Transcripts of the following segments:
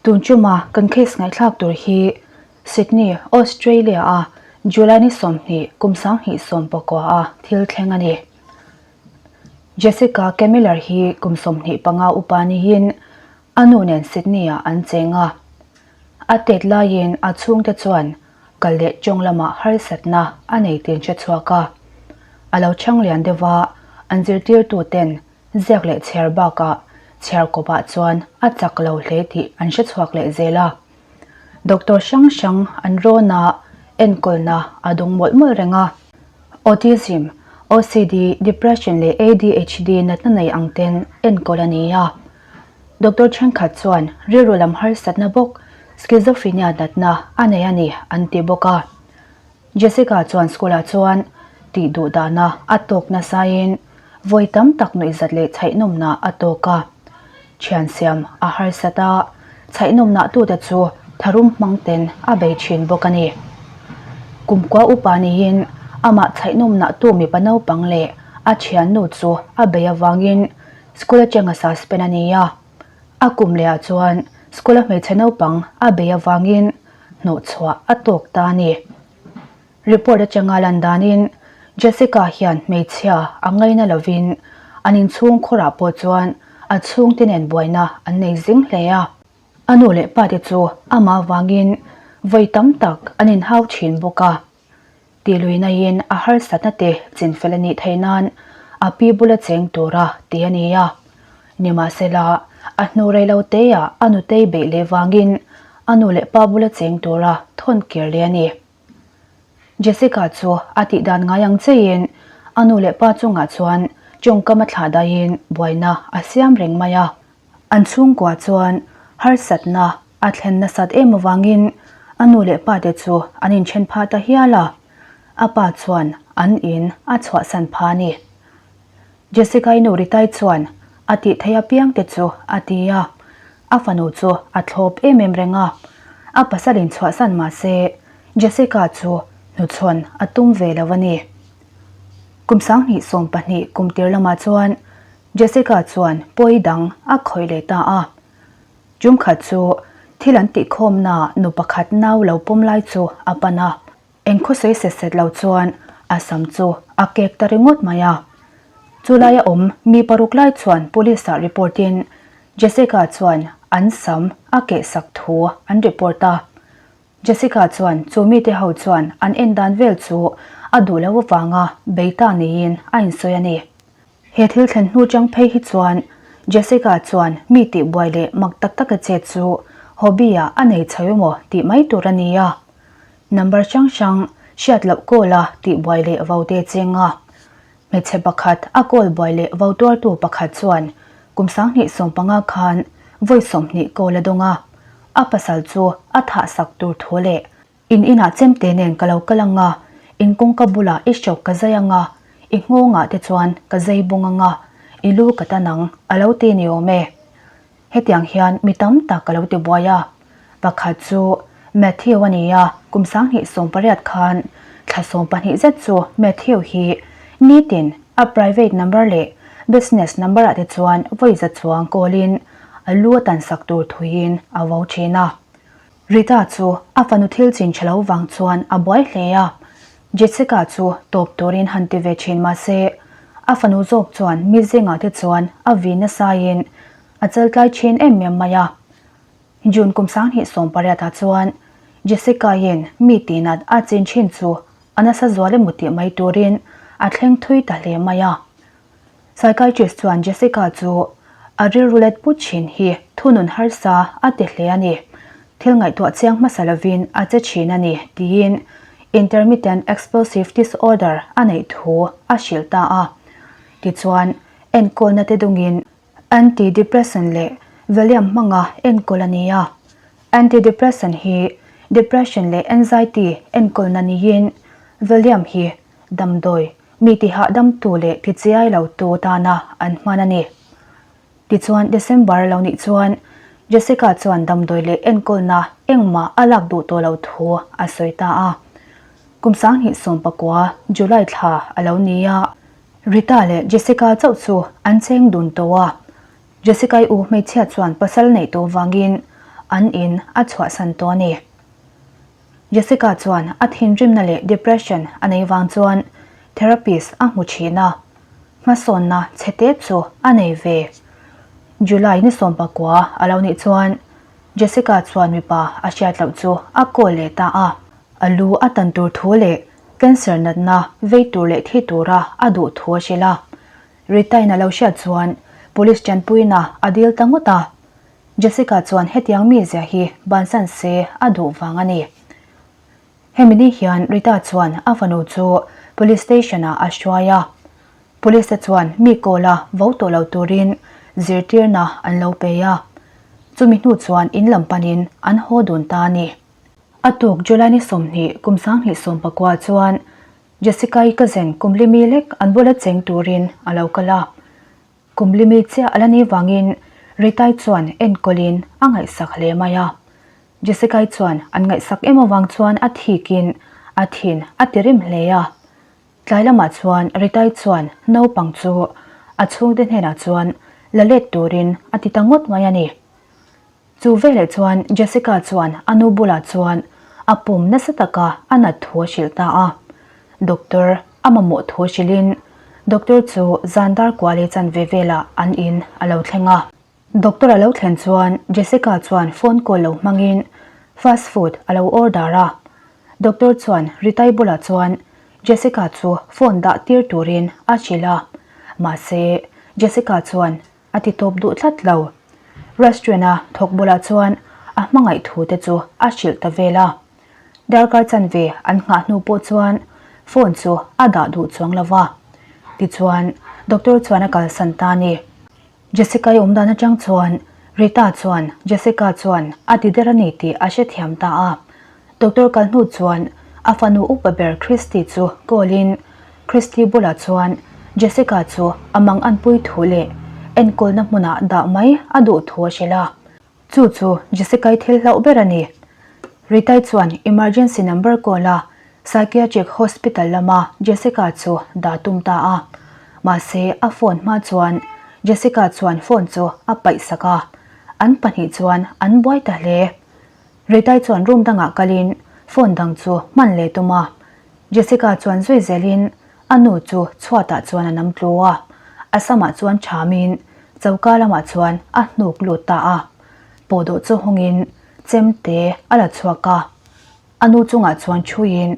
Tun chuma kan case ngaihthlak tur hi Sydney, Australia a July ni 20 kum 2019 a thil thleng a ni. Jessica Camiller hi kum 25 upa niin a nu nen Sydney ah an cheng a. A tet laiin a chhungte chuan kal leh tawng lamah harsatna a nei tin hre chhuak a. A lo chhang lian deuh a, an zirtirtuten ziak leh chhiar bakah chhiar kawpah chuan a chak lo hle tih an hre chhuak leh zel a. Doctor hrang hrang an rawn a, enkawlna a dawng mawlh mawlh reng a. Autism, OCD, depression leh ADHD natna nei ang ten enkawl a ni a. Doctor thenkhat chuan rilru lam harsatna bawk schizophrenia natna a nei a ni an ti bawk a. Jessica chuan school ah chuan tih duh dahna a tawk nasain vawi tam tak nuihzat leh chhaihnawmna a tawk a. Thian siam a harsat a, chhaihnawmna tute chu tharum hmang ten a bei thin bawk a ni. Kumkua upa niin amah chhaihnawmna tu mipa naupang leh a thiannu chu a bei avangin School atanga suspend a ni a, a kum lehah chuan school a hmeichhe naupang a bei avangin hnawhchhuah a tawk ta a ni. Report atanga lan danin Jessica hian hmeichhia a ngaina lovin an inchhung khawrah pawh chuan a chhungte nen buaina an nei zing hle a. A nu leh pate chu amah avangin vawi tam tak an inhau thin bawk a. Tihluinain a harsatna te chinfel a nih theih nan a pi bula cheng tura ti a ni a. Nimahsela, a hnu rei lo teah a nutei beih leh vangin a nu leh pa bula cheng tura thawn kir leh a ni. Jessica chu a tih dan ngai ang cheiin a nu leh pa chungah chuan tawngkam a thlah daihin buaina a siam reng mai a. An chhungkua chuan harsatna a thlen nasat em avangin a nu leh pate chu an inthen phah ta hial a, a pa chuan an in a chhuahsan phah a ni. Jessica-i nu Ritai chuan a tih theih apiangte chu a ti a, a fanu chu a thlawp em em reng a, a pasal in chhuahsan mah se Jessica chu hnuchhawn a tum ve lo a ni. Kum 2012 kum tir lamah chuan Jessica chuan pawi dang a khawih leh ta a. Tum khat chu thil an tihkhawmnaa nu pakhat nau lo pawm lai chu a pan a. Eng khawsawi set set lo chuan a sam chu a kek ta ringawt mai a. Chu laia awm mi paruk lai chuan police ah report in Jessica chuan an sam a keh sak thu an report a. Jessica chuan chu mite ho chuan an en dan vel chu a duh loh avanga bei ta niin a insawi a ni. He thil thlen hnu chang phei hi chuan Jessica chuan mi tihbuai leh mak tak taka chet chu hobby ah a nei chho emaw tih mai tur a ni a. Number hrang hrang hriat loh call a tihbuai leh vo te cheng a. Hmeichhe pakhat a call buai leh vo tuartu pakhat chuan kum 2015 khan vawi 20 call a dawng a. A pasal chu a thah sak tur thu leh In inah chemte nen ka lo kal ang a, in kawngka bulah i hrawk ka zai ang a, i nghawngah te chuan ka zai bawng ang a, i lu ka tan ang, a lo ti ni awm e. Hetiang hian mi tam tak ka lo ti buai a. Pakhat chu Matthew a ni a, kum 2018 khan thla 12 zet chu Matthew hi nitin a private number leh business number ah te chuan vawi za chuang call in a lu a tan sak tur thuiin a vo thin a. Rita chu a fanu thil chin tha lo vang chuan a buai hle a, Jessica chu tawp turin han ti ve thin mah se, a fanu zawk chuan mi zingah te chuan a vi nasaiin a chaltlai thin em em mai a. June kum 2018 ah chuan Jessica-in mi tinat a chin thin chu a nasa zual emaw tih mai turin a thleng thui ta hle mai a. Psychiatrist chuan Jessica chu a rilru let put thin hi thunun harsa a ti hle a ni. Thil ngaihtuah chiang hmasa lovin a che thin a ni, tiin intermittent explosive disorder a neih thu a hrilh ta a. Tichuan, enkawlna te dungin antidepressant leh Valium hmanga enkawl a ni a. Antidepressant hi depression leh anxiety enkawlna niin Valium hi damdawi Mi ti hahdamtu leh ti chiai lotu tana an hman a ni. Tichuan, December lo nih chuan Jessica chuan damdawi leh enkawlna engmah a lak duh tawh lo thu a sawi ta a. Kum 2019 July thla a lo ni a, Rita leh Jessica chauh chu an cheng dun tawh a. Jessica-i u hmeichhia chuan pasal neih tawh vangin an in a chhuahsan tawh a ni. Jessica chuan a thinrimna leh depression a nei vang chuan therapist a hmu thin a, hmasawnna chhe te chu a nei ve. July ni 19 a lo nih chuan Jessica chuan mipa a hriat loh chu a call leh ta a, a lu a tan tur thu leh cancer natna vei tur leh thi tura a duh thu a hrilh a. Rita-in a lo hriat chuan police tanpuina a dil ta ngawt a. Jessica chuan hetiang mizia hi bansan se a duh vang a ni. Hemi ni hian Rita chuan a fanu chu police station ah a hruai a. Police te chuan mi call a vo tawh lo turin zirtirna an lo pe a. Chumi hnu chuan in lam panin an haw dun ta a ni. A tuk July ni 20 kum 2019 chuan Jessica-i cousin kum limi lek an bula cheng turin a lo kal a. Kum limi chiah a la ni vangin Rita-i chuan enkawlin a ngaihsak hle mai a. Jessica-i chuan an ngaihsak em avang chuan a thikin a thin a ti rim hle a. Tlai lamah chuan Rita-i chuan naupang chu a chhungte hnenah chuan la let turin a ti ta ngawt mai a ni. Chu veleh chuan Jessica chuan a nu bulah chuan a pum nasa taka a nat thu a hrilh ta a. Doctor a mamawh thu hrilhin doctor chu zan dar kua leh chanve velah an in a lo thleng a. Doctor a lo thlen chuan Jessica chuan phone call lo hmangin fast food a lo order a. Doctor chuan Ritai bulah chuan Jessica chu phone dah tir turin a hrilh a. Mahse, Jessica chuan A ti tawp duh tlat lo. Restaurant a thawk bulah chuan a hmangaih thu te chu a hrilh ta vel a. Darkar chanve an nghah hnu pawh chuan phone chu a dah duh chuang lo va. Tichuan doctor chuan a kalsan ta a ni. Jessica-i awm dan atang chuan Rita chuan Jessica chuan a ti der a ni tih a hrethiam ta a. Doctor kal hnu chuan a fanu upa ber Christy chu call in Christy bulah chuan Jessica chu a mang anpui thu leh enkawlna hmunah dah mai a duh thu a hrilh a. Chu chu Jessica-i thil hlauh ber a ni. Rita-i chuan emergency number call a psychiatric hospital lama Jessica chu dah tum ta a. Mahse a phone hma chuan Jessica chuan phone chu a paih sak a. An pahnih chuan an buai ta hle. Ritai chuan room dangah kalin phone dang chu hman leh tum a. Jessica chuan zui zelin a nu chu chhuatah chuan a nam tlu a, a samah chuan thamin choka lamah chuan a hnuk lut ta a. Pawhdawh chu hawngin chemte a la chhuak a. A nu chungah chuan thuiin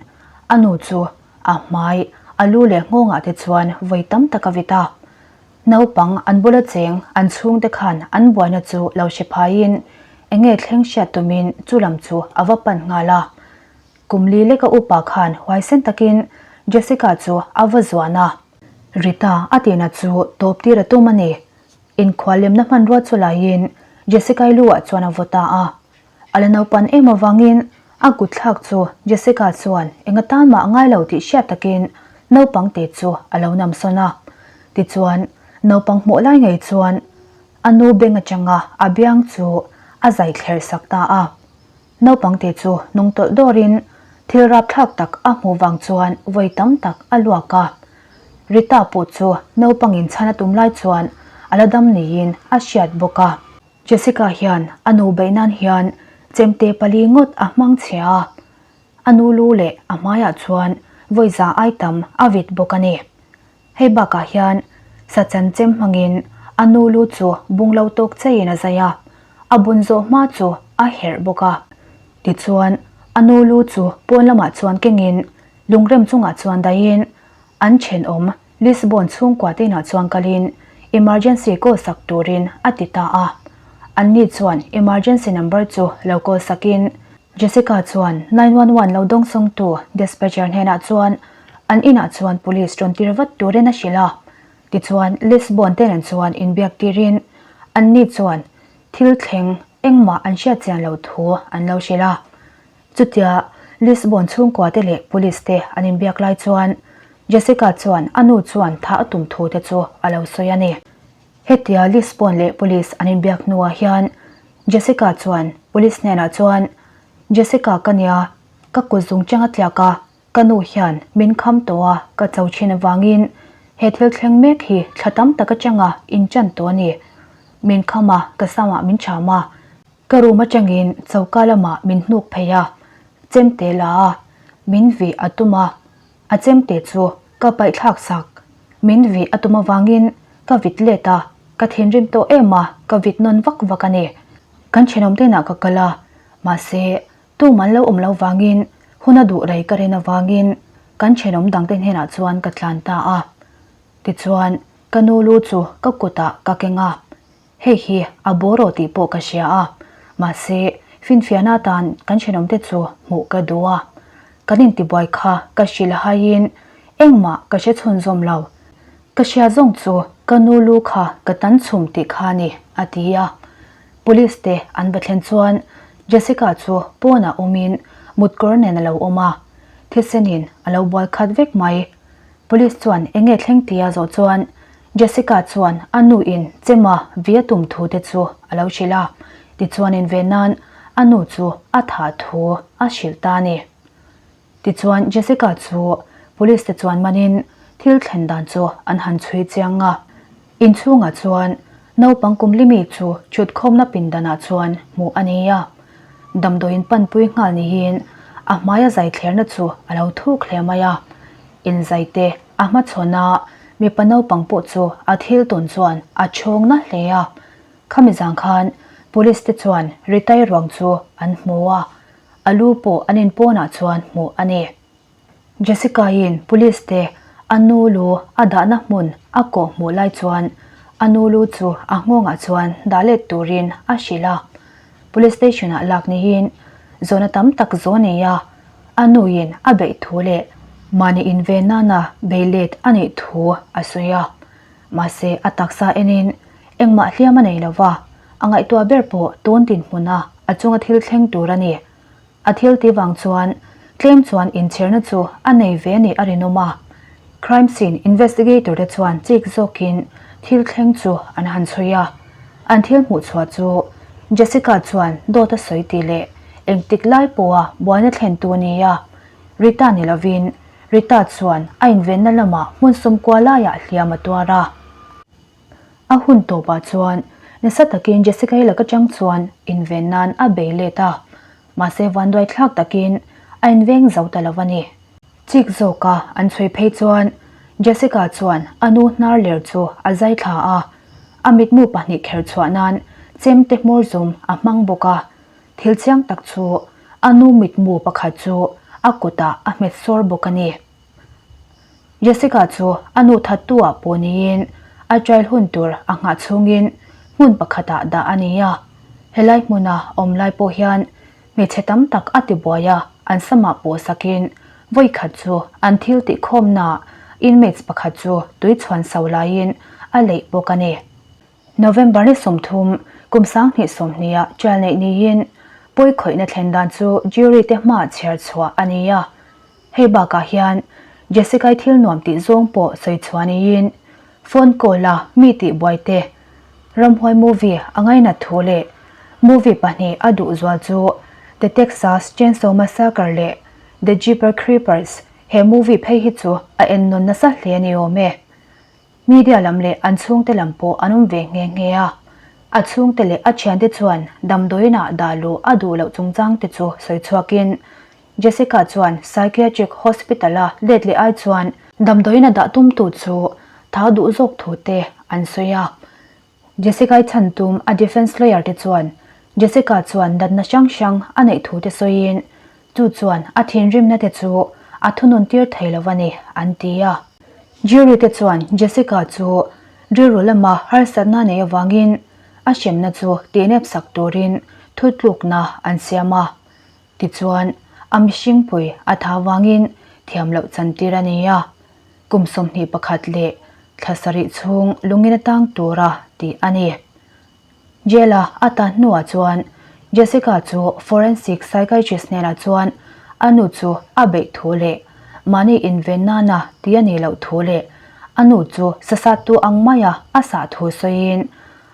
a nu chu a hmai, a lu leh nghawngah te chuan vawi tam tak a vit a. Naupang an bula cheng an chhungte khan an buaina chu lo hre phaiin eng nge thleng hriat tumin chu lam chu a va pan nghal a. Kum li leka upa khan huaisen takin Jessica chu a va zuan a. Rita a tihna chu tawp tir a tum a ni. Inkhuallemna hmanrua chu laiin Jessica-i lu ah chuan a vaw ta a. A la naupan em avangin a kut thlak chu Jessica chuan eng atan mah a ngai lo tih hriat takin naupang te chu a lo nam sawn a. Tichuan, naupang hmuh lai ngei chuan a nu beng atanga a biang chu a zai thler sak ta a. Naupang te chu nung tawlh dawrin thil rapthlak tak a hmuh vang chuan vawi tam tak a luak a. Rita pawh chu naupangin chhan a tum lai chuan a la dam niin a hriat bawk a. Jessica hian a nu beih nan hian chemte pali ngawt a hmang chhe a, a nu lu leh a hmaiah chuan vawi za ai tam a vit bawk a ni. Hei bakah hian sachan chem hmangin a nu lu chu bung lo tawk cheiin a zai a, a bun zawh hma chu a herh bawk a. Tichuan, a nu lu chu pawn lamah chuan kengin lungrem chungah chuan daihin An thenawm Lisbon chhungkua te inah chuan kalin emergency call sak turin a ti ta a. Anni chuan emergency number chu lo call sakin Jessica chuan 911 lo dawngsawngtu dispatcher hnenah chuan an inah chuan police rawn tir vat turin a hrilh a. Tichuan Lisbon te nen chuan inbiak tirin anni chuan thil thleng engmah an hriat chian loh thu an lo hrilh a. Chutia Lisbon chhungkua te leh police te an inbiak lai chuan Jessica chuan a nu chuan thah a tum thu te chu a lo sawi a ni. Hetia Lisbon leh police an inbiak hnuah hian Jessica chuan police hnenah chuan, Jessica ka nia, ka kut zung chang a tliak a, ka nu hian min kham tawh a, ka cho thin avangin he thil thleng mek hi thla tam tak atanga inchan tawh a ni. Min kham a, ka samah min cham a. Ka room atangin choka lamah min hnuk phei a, chemte la a, min vih a tum a, a chemte chu ka paih thlak sak. Min vih a tum avangin ka vit let a, ka thinrim tawh em a, ka vit nawn vak vak a ni. Kan thenawm tenah ka kal a, mahse tum an lo awm lo vangin hun a duh rei ka rin avangin kan thenawm dangte hnenah chuan ka tlan ta a. Tichuan ka nu lu chu ka kutah ka keng a, Hei hi a bawraw tih pawh ka hria a, mahse finfiahna atan kan thenawmte chu hmuh ka duh a. Kan intibuai kha ka hrilh haiin engmah ka hre chhunzawm lo. Ka hria zawng chu ka nu lu kha ka tan chhum tih kha a ni, a ti a. Police te an va thlen chuan Jessica chu pawnah awmin mutkawr nen a lo awm a, thisenin a lo bual khat vek mai. Police chuan eng nge thleng tia zawh chuan Jessica chuan a nu in chema vi a tum thu te chu a lo hrilh a, tichuan in ve nan a nu chu a thah thu a hrilh ta a ni. Tichuan Jessica chu police te chuan manin thil thlen dan chu an han chhui chiang a, inchhungah chuan naupang kum limi chu thutkhawmna pindanah chuan hmuh a ni a, damdawiin panpui nghal niin a hmaia zai thlerna chu a lo thuk hle mai a. Inzaite a hmachhawn a, mipa naupang pawh chu a thil tawn chuan a chhawng na hle a. Khami zang khan Police te chuan Ritai ruang chu an hmu a, a lu pawh an in pawnah chuan hmuh a ni. Jessica-in Police te a nu lu a dahna hmun a kawh hmuh lai chuan a nu lu chu a nghawngah chuan dah let turin a hrilh a. Police station-ah lak niin zawhna tam tak zaw nei a. A nuin a beih thu leh mahni inve nana bei let a nih thu a sawi a. Mahse, a taksa enin engmah hliam a nei lo va, a ngaihtuah ber pawh tun dinhmuna a chunga thil thleng tur a ni. A thil ti vang chuan tlem chuan inchhirna chu a nei ve nih a rinawm a. Crime scene investigator te chuan chik zawkin thil thleng chu an han chhui a. An thil hmuh chhuah chu Jessica chuan dawt a sawi tih leh engtik lai pawha buaina thlentu ni a, Rita ni lovin Rita chuan a invenna lamah hmun sawmkua laiah hliam a tuar a. A hun tawpah chuan nasa takin Jessica-i laka chang chuan inven nan a bei let a, mahse vanduai thlak takin a inveng zo ta lo a ni. Chik zawka an chhui phei chuan Jessica chuan a nu hnar ler chu a zai thla a, a mitmu pahnih kher chhuah nan chemte hmawr zum a hmang bawk a. Thil chiang tak chu a nu mitmu pakhat chu a kutah a hmet sawr bawk a ni. Jessica chu a nu thattu ah pawh niin a trial hun tur a nghah chhungin hmun pakhatah dah a ni a. Helai hmuna awm lai pawh hian hmeichhe tam tak a tibuai a, an samah pawh sakin vawi khat chu an thil tihkhawmnaah inmates pakhat chu tui chhuan so laiin a leih bawk a ni. November ni 30, kum 2020-ah trial neih niin pawi khawihna thlen dan chu jury te hmaah chhiar chhuah a ni a. Hei bakah hian Jessica-i thil nuam tih zawng pawh sawi chhuah niin phone call-a mi tih buai te, ramhuai movie a ngainat thu leh movie pahnih a duh zual chu The Texas Chainsaw Massacre leh The Jeeper Creepers he movie phei hi chu a ennawn nasa hle a ni awm e. Media lam leh an chhungte lam pawh an awm ve nghe nghe a. A chhungte leh a thiante chuan damdawiinah dah luh a duh loh chungchangte chu sawi chhuakin Jessica chuan psychiatric hospital-a let leh ai chuan damdawiin a dah tumtu chu tha duh zawk thu te an sawi a. Jessica-i chhan tum a defence lawyer te chuan Jessica chuan natna hrang hrang a neih thu te sawiin chu chuan a thinrimna te chu a thunun tir thei lo a ni an ti a. Jury te chuan Jessica chu rilru lama harsatna neih avangin a hremna chu tihnep sak turin thutlukna an siam a. Tichuan, a mihringpui a tha vangin thiam loh chantir a ni a, kum 21 leh thla sarih chhung lungin a tang tura tih a ni. Jail-a a tan hnuah chuan Jessica chu forensic psychiatrist hnenah chuan a nu chu a beih thu leh mahni inven nana ti a nih loh thu leh a nu chu sasattu ang maia a sah thu sawiin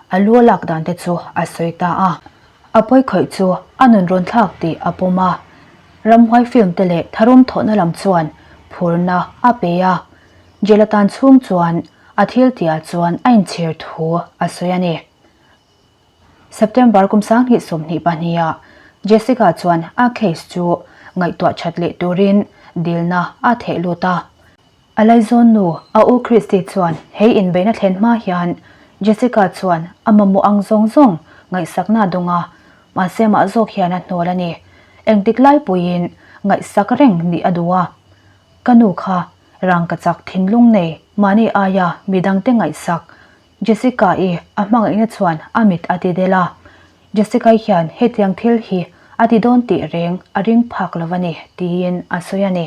a lu a lak dan te chu a sawi ta a. A pawi khawih chu a nun rawn thlak tih a pawm a. Ramhuai film te leh tharum thawhna lam chuan phurna a pe a. Jail atan chhung chuan a thil tihah chuan a inchhir thu a sawi a ni. September kum 2022 ah Jessica chuan a case chu ngaihtuah that leh turin dilna a theh lut a. A laizawn nu a u Christy chuan hei inbeihna thlen hma hian Jessica chuan a mamawh ang zawng zawng ngaihsakna a dawng a, mahse amah zawk hian a hnawl a ni. Engtik lai puiin ngaihsak reng nih a duh a. Ka nu kha rangkachak thinlung nei mahni aia midangte ngaihsak Jessica-i a hmangaihna chuan a mit a ti del a, Jessica-i hian hetiang thil hi a ti dawn tih reng a ring phak lo a ni, tiin a sawi a ni.